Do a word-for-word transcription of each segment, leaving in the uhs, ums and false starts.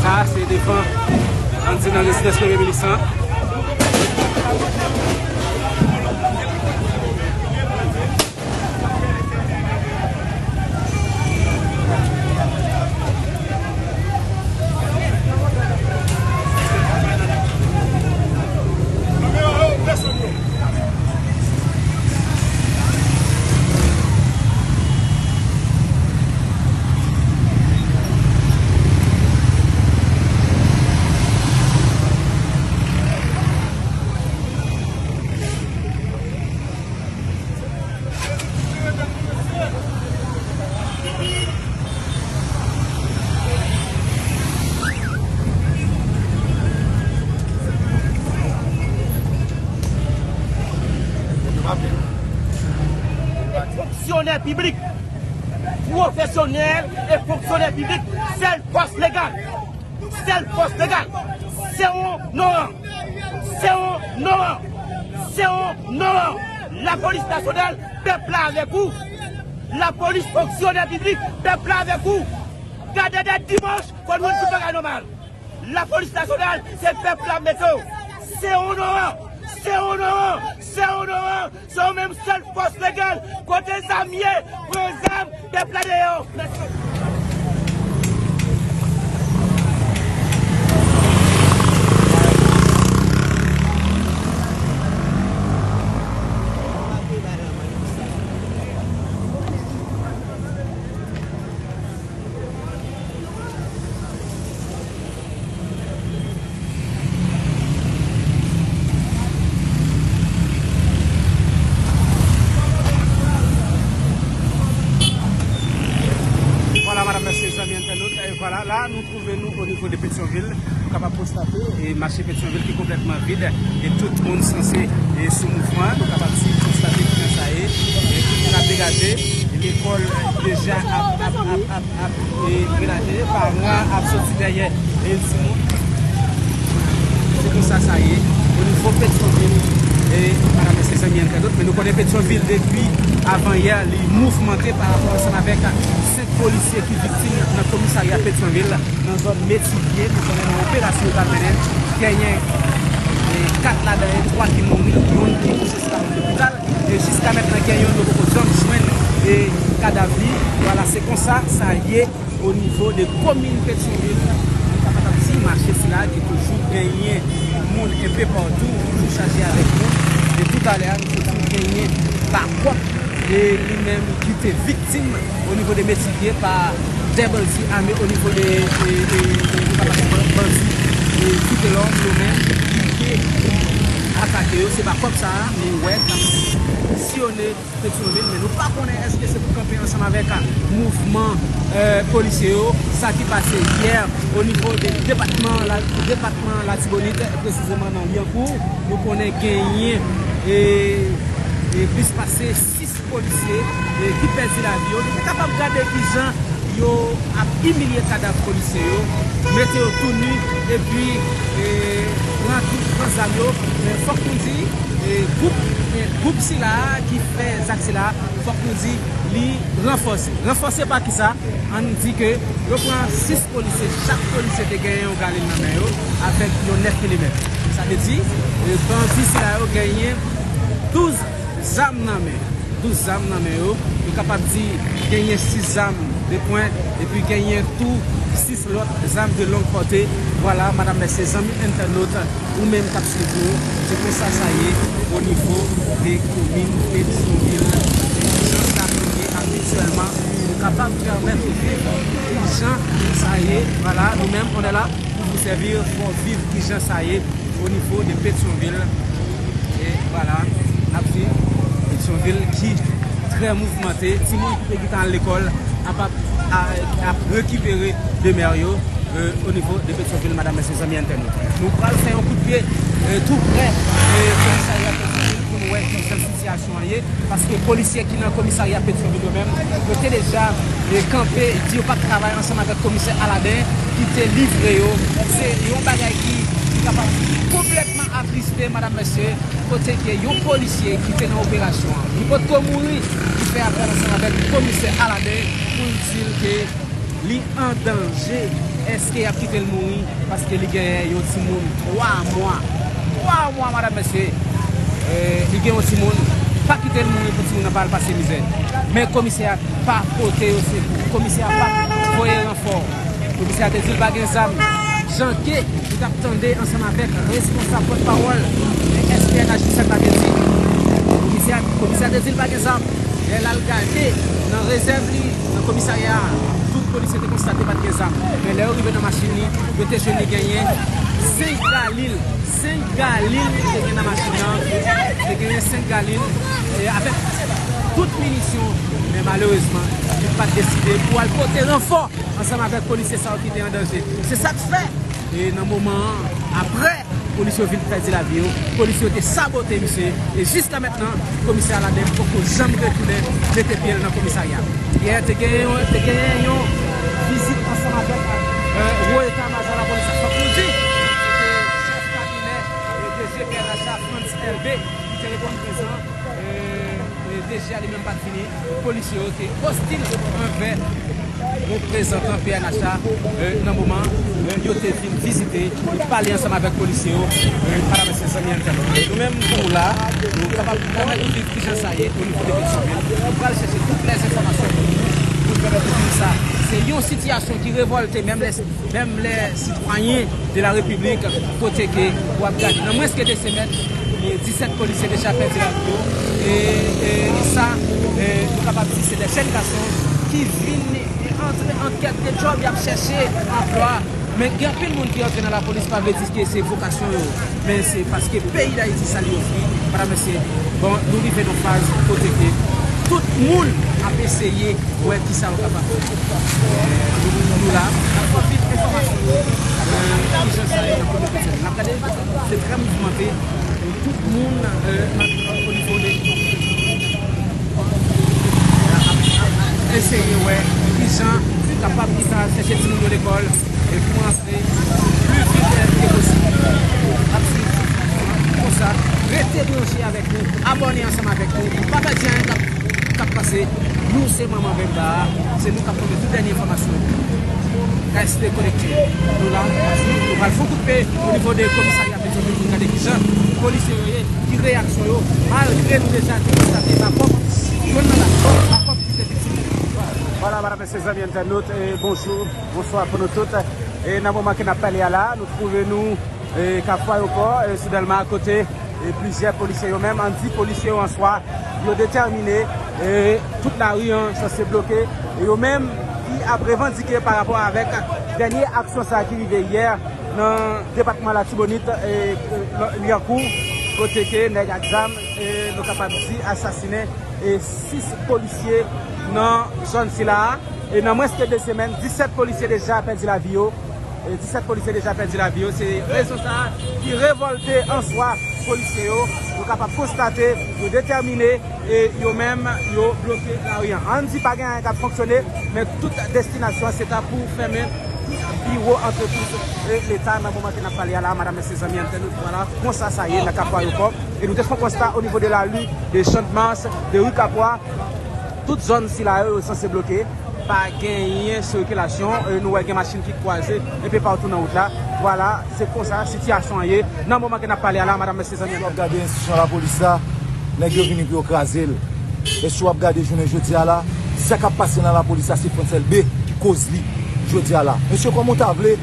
Sa a se devan, ann di nan rezidans Premye Minis lan. Fonksyonè piblik, pwofesyonèl e fonksyonè piblik, sèl fòs legal. Sèl fòs legal. Se yon non. Se yon non. Se yon non. Lapolis nasyonal, pèp la avèk ou. Lapolis, fonksyonè piblik, pèp la avèk ou. Gade dat dimanch, fò nou jwenn tout bagay nòmal. Lapolis nasyonal, se pèp la mete w. Se yon non. Se yon non. Se yon non. Se yo menm sèl fòs legal. Kote zam ye? Pran zam. Pèp la deyò. Mèsi. Vwala, madam, mesye, zanmi entènot, e vwala, la, nou twouve nou o nivo de Petyonvil. Nou kapab konstate, e, mache Petyonvil ki konplètman vid, e tout moun sanse, e, sou mouvman. Nou kapab di, konstate kijan sa ye, e tout moun ap degaje, e lekòl deja ap, ap, ap, ap ap, e, relate, paran ap soti dèyè, e, timoun. Se konsa sa ye. O nivo Petyonvil, e, madam, mesye, zanmi entènot, men nou konnen Petyonvil depi avan yè, li mouvmante pa rapò ansanm avèk senk polisye ki viktim nan komisarya Petyonvil, nan zòn Metivye. Nou konnen nan operasyon yo t ap mennen, genyen, e, kat ladan yo, twa ki mouri, youn ki kouche sou tablo lopital, e jiska mentnan gen youn yo poko janm jwenn, e, kadav li. Vwala, se konsa sa ye o nivo de komin Petyonvil. Nou kapab di mache sila ki toujou genyen moun enpe patou, toujou chaje avèk moun. E toutalè a, nou soti genyen Bakòp, e li menm ki te viktim o nivo de Metivye pa de bandi ame o nivo de, e, e, e, nou kapab di ban-, bandi, e, Vitelòm yo menm ki te atake yo. Se Bakòp sa a, nou wè k ap siyone Petyonvil, men nou pa konnen èske se pou kanpe ansanm avèk mouvman, e, polisye yo, sa ki pase yè o nivo de depatman la, depatman Latibonit, presizeman nan Lyankou. Nou konnen genyen, e, e, plis pase sis polisye, e, ki pèdi lavi yo. Nou te kapab gade kijan yo ap imilye kadav polisye yo, mete yo tou ni, epi, e, pran tout, pran zam yo. Men fòk nou di, e, gwoup, e, gwoup sila a ki fè zak sila a, fòk nou di, li ranfòse. Ranfòse pa kisa? Ann di ke yo pran sis polisye, chak polisye te genyen yon galil nan men yo, avèk yon nèf milimèt. Sa vle di, e, bandi sila yo genyen douz zam nan men. Douz zam nan men yo. Nou kapab di genyen sis zam de pwen, epi genyen tou sis lòt zam de long pòte. Vwala, madam, mesye, zanmi entènot, ou menm k ap swiv nou, se konsa sa ye o nivo de komin Petyonvil. Jan sa ye abityèlman, nou kapab pèmèt ou viv jan sa ye. Vwala, nou menm, on est là pour vous servir, fò viv kijan sa ye o nivo de Petyonvil. E vwala, n ap di Petyonvil ki trè mouvmante. Timoun ki te gentan al lekòl ap, ap, ap rekipere demè yo, e, o nivo de Petyonvil, madanm, mesye, zanmi entènot. Nou pral fè yon kout pye, e, tou prè, e, komisarya Petyonvil pou n wè kijan sitiyasyon an ye, paske polisye ki nan komisarya Petyonvil yo menm, yo te deja, e, kanpe, di yo p ap travay ansanm avèk komisè Aladen ki te livre yo. Se yon bagay ki, ki kapab konplètman atriste, madanm, mesye, kote ke yon polisye ki te nan operasyon an, li potko mouri, ki fè apèl ansanm avèk komisè Aladen pou l di l ke li an danje. Èske y ap kite l mouri? Paske li genyen yon timoun twa mwa. Twa mwa, madanm, mesye. E, li gen yon timoun. Pa kite l mouri pou timoun nan pa al pase mizè. Men komisè a pa pote yo sekou. Komisè a pa voye ranfò. Komisè a te di l pa gen zam. Jan ke nou t ap tande ansanm avèk responsab pòtpawòl S P N H disèt la te di, komisè a, komisè a te di l pa gen zam. Lè l al gade nan rezèv li, nan komisarya a, tout polisye te konstate pa t gen zam. Men lè yo rive nan machin li, yo te jwenn li genyen senk galil. Senk galil te gen nan machin nan. Te genyen senk galil, e, avèk tout minisyon. Men malerezman, li pa t deside pou al pote ranfò ansanm avèk polisye sa yo ki te an danje. Se sa k fè, e, nan moman an, apre polisye yo vin pèdi lavi yo, polisye yo te sabote misye, e jiska mentnan, komisè Aladen poko janm retounen mete pye l nan komisarya. Yè, te genyen yon, te genyen yon vizit ansanm avèk, e, wo eta majò lapolis la, fòk nou di, se te chèf kabinè, e, D G P N H la, Frantz Elbé, ki te reponn prezan. E, e, D G a li menm pa t vini. Polisye yo te ostil anvè reprezantan P N H la, e, nan moman, e, yo te vin vizite, pale ansanm avèk polisye yo, e, madanm, mesye, zanmi entènot. Nou menm, pou nou la, nou kapab pèmèt nou viv kijan sa ye o nivo de Petyonvil. Nou pral chèche tout lèzenfòmasyon pou nou, pou n pèmèt nou viv sa. Se yon sitiyasyon ki revòlte, menm lè Menm lè sitwayen de la Repiblik, kote ke w ap gade, nan mwens ke de semèn, e, disèt polisye deja pèdi lavi yo. E, e sa, e, nou kapab di se de jèn gason ki vin antre an kèt de djòb, y ap chèche anplwa. Men gen anpil moun ki antre nan lapolis, pa vle di ke se vokasyon yo. Men se paske peyi Dayiti sa li ofri, madanm, mesye, bon, nou rive nan faz kote ke tout moun ap eseye wè kisa yo kapab fè. Nou, nou la, n ap pran tout enfòmasyon yo, e, kijan sa ye nan kote Petyonvil. N ap gade, se trè mouvmante, e, tout moun, e, ap, o nivo de, ap, ap eseye wè kijan kapab, kijan chèche timoun yo lekòl, e pou antre pli vit ke posib. N ap swiv konsa. Rete branche avèk nou, abòne ansanm avèk nou, pa pèdi anyen k ap, k ap pase. Nou se manman Vemba a, se nou k ap pote tout dènye enfòmasyon. Reste konekte. Nou la, nou pral fè yon kout pye o nivo de komisarya Petyonvil pou n gade kijan polisye yo ye, ki reyaksyon yo, malgre nou deja te konstate makòp, youn nan la, makòp ki te viktim. Vwala, madanm, mesye, zanmi entènot, e bonjou, bonswa pou nou tout. E nan moman ke n ap pale a la, nou twouve nou, e, Kafou Ayewopò, e, sou Dèlma, kote, e, plizyè polisye yo menm, ann di polisye yo an swa, yo detèmine, e, tout lari an sanse bloke. E yo menm ki ap revandike pa rapò avèk dènye aksyon sa a ki rive yè nan depatman Latibonit, e, e, Lyankou, kote ke nèg ak zam, e, nou kapab di, asasinen, e, sis polisye nan zòn sila a. E nan mwens ke de semèn, disèt polisye deja pèdi lavi yo. E disèt polisye deja pèdi lavi yo. Se rezon sa a ki revòlte an swa polisye yo. Nou kapab konstate, yo detèmine, e yo menm, yo bloke lari an. Ann di pa gen anyen k ap fonksyone, men tout destinasyon an se ta pou fèmen tout biwo antrepriz, e, Leta nan moman ke n ap pale a la, madanm, mesye, zanmi entènot, vwala, konsa sa ye nan Kafou Ayewopò. E nou te fè yon konsta o nivo de lari de Chandmas, de ri Kapwa, tout zòn sila yo, yo sanse bloke. Pa genyen sikilasyon, e nou wè gen machin ki kwaze enpe patou nan wout la. Vwala, se konsa sitiyasyon an ye nan moman ke n ap pale a la, madanm, mesye, zanmi. Si w ap gade enstitisyon lapolis la, nèg yo vini pou yo kraze l. E si w ap gade jounen jodi a la, sa k ap pase nan lapolis la, se Frantz Elbé ki koz li jodi a la. Mesye, kòman w ta vle,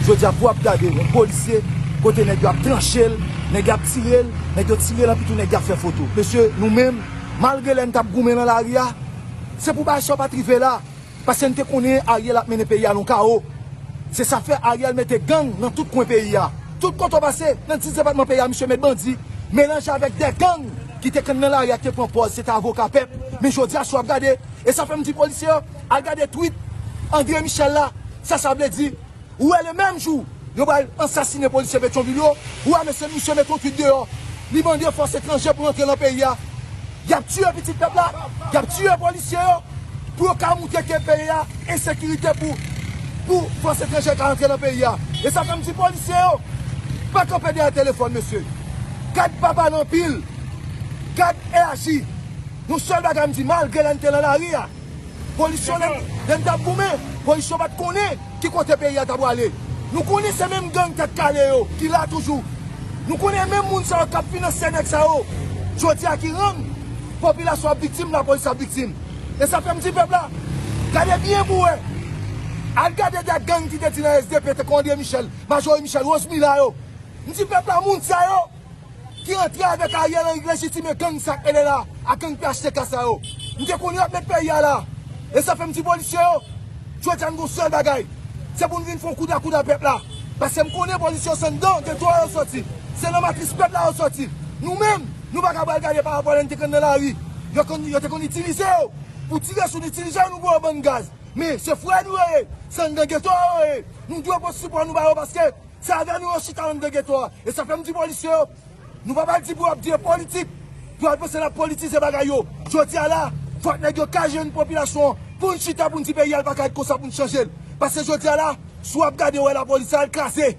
jodi a, pou w ap gade yon polisye, kote nèg yo ap tranche l, nèg yo ap tire l, nèg yo tire l, anpi tou nèg yo ap fè foto. Mesye, nou menm, malgre lè n t ap goumen nan lari a, se pou bagay sa yo pa t rive la. Paske n te konnen Ariel ap mennen peyi a nan kawo. Se sa fè Ariel mete gang nan tout kwen peyi a. Tout kote w pase, nan dis depatman peyi a, misye met bandi, melanje avèk de gang ki te konn nan lari a, ki te pran pòz se te avoka pèp. Men jodi a, si w ap gade, e sa fè m di polisye yo, al gade tweet André Michel la, sa sa vle di, ou wè le menm jou yo pral ansasinen polisye Petyonvil yo, ou wè mesye, misye mete yon twit deyò, li mande fòs etranjè pou rantre nan peyi a. Y ap tiye pitit pèp la, y ap tiye polisye yo, pou yo ka moutre ke peyi a ensekirite pou, pou fòs etranjè ka rantre nan peyi a. E sa fè m di polisye yo, pa kanpe dèyè telefòn, mesye. Gad papa nan pil, gad E A J. Yon sèl bagay m di, malgre lè n te nan lari a, polisye yo, lè n, lè n t ap goumen, polisye yo pa t konnen ki kote peyi a ta pwale. Nou konnen se menm gang Tèt Kale yo ki la toujou. Nou konnen menm moun sa yo k ap finanse nèg sa yo jodi a ki rann popilasyon ap viktim, lapolis ap viktim. E sa fè m di pèp la, gade byen pou wè. Al gade de gang ki te di nan S D P, tankou André Michel, Majori Michel, Rosemila yo. M di pèp la, moun sa yo ki antre avèk Ariel Henry lejitime gang sa k rele la, ak gang P H T K sa yo. M te konnen y ap met peyi a la. E sa fè m di polisye yo, jodi a n gon sèl bagay. Se pou n vin fè yon koudakouda pèp la. Paske m konnen polisye yo se anndan geto a yo sòti. Se nan matris pèp la yo sòti. Nou menm, nou pa ka pral gade pa rapò lè n te konn nan lari. Yo konn, yo te konn itilize yo. Pou tire sou nou, itilize yo, nou voye yo bann gaz. Men se frè nou yo ye. Se anndan geto a yo ye. Nou dwe pote sipò nou ba yo paske se avè nou yo chita anndan geto a. E sa fè m di polisye yo, nou pa pral di pou y ap di e politik, pou y al panse n ap politize bagay yo. Jodi a la, fòk nèg yo ka jwenn popilasyon an pou n chita, pou n di peyi a l pa ka ret konsa, pou n chanje l. Paske jodi a la, si w ap gade, w wè lapolis sa al kraze.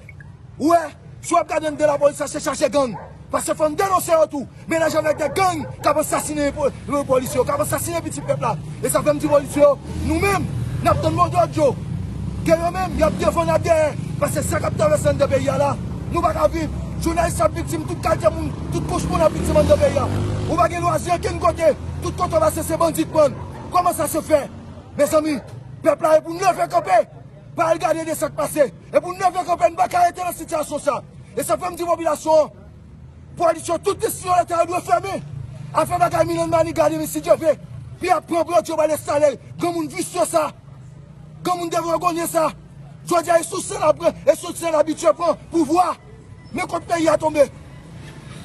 Ou wè, si w ap gade anndan lapolis sa, se chache gang. Paske fò n denonse yo tou. Melanje avèk de gang k ap ansasinen po-, polisye yo, k ap ansasinen pitit pèp la. E sa fè m di polisye yo, nou menm, n ap tann modòd yo. Ke yo menm, y ap devan, n ap dèyè. Paske sa k ap travèse anndan peyi a la, nou pa ka viv. Jounalis ap viktim, tout kalite moun, tout kouch moun ap viktim anndan peyi a. Ou pa gen lwazi okenn kote. Tout kote w pase, se bandi k pran. Kòman sa se fè? Mezanmi, pèp la, e pou n leve kanpe. Pa al gade de sa k pase. E pou n leve kanpe, n pa ka rete nan sitiyasyon sa. E sa fè m di popilasyon an, pwodiksyon tout destinisyon leta yo dwe fèmen. Afè bagay Milan Maniga, demen si Dye vle, pi ap pran pran yo pral enstale granmoun visye sa, granmoun devregonyen sa. Jodi a, e sou sen l ap pran, e sou sen l abitye pran pouvwa. Men kot peyi a tonbe.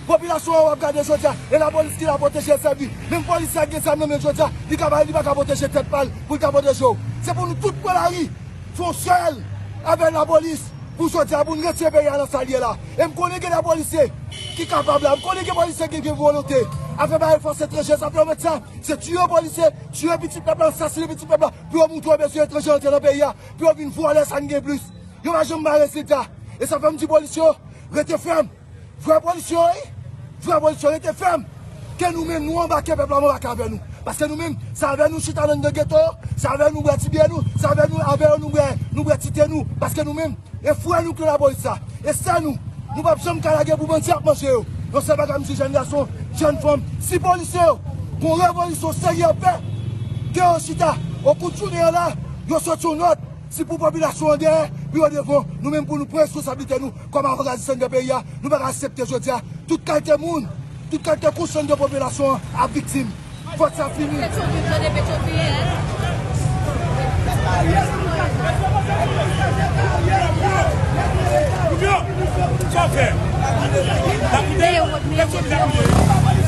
Popilasyon an w ap gade jodi a, e lapolis ki la pwoteje l sèvi. Menm polisye a gen zam nan men l jodi a, li ka pa, li pa ka pwoteje tèt pa l pou l ka pwoteje w. Se pou nou tout pran lari, fè yon sèl avèk lapolis pou jodi a, pou n retire peyi a nan sa l ye la. E m konnen gen de polisye ki kapab la, m konnen gen polisye ki gen volonte. Afè bagay fòs etranje, sa fè yo mèt sa, se tiye polisye, tiye pitit pèp la, ansasinen pitit pèp la, pou yo moutre yo bezwen etranje antre nan peyi a, pou yo vin vòlè sa n gen plis. Yo pa janm bay rezilta. E sa fè m di polisye yo, rete fèm. Vrè polisye yo, wi. Vrè polisye yo, rete fèm. Ke nou menm, nou anbake pèp la, anbake avè nou. Paske nou menm, se avè nou chita nan de geto yo, se avè nou bwè ti byè nou, se avè nou, avè yo nou bwè, nou bwè ti te nou. Paske nou menm, e frè nou ke lapolis sa. E sè nou, nou p ap janm ka lage pou bandi ap manje yo. Yon sèl bagay m di jèn gason, jèn fanm, si polisye yo gon revolisyon serye ap fè, ke yo chita, o kout jounen an la, yo sot yon nòt, si pou popilasyon an dèyè, pou yo devan, nou menm pou nou pran responsablite nou kòm avangardis anndan peyi a, nou pa ka aksepte jodi a, tout kalite moun, tout kalite kouch anndan popilasyon an ap viktim. Fòk sa fini. Petyonvil, tande Petyonvil. Sa w fè? Petyonvil ap ye.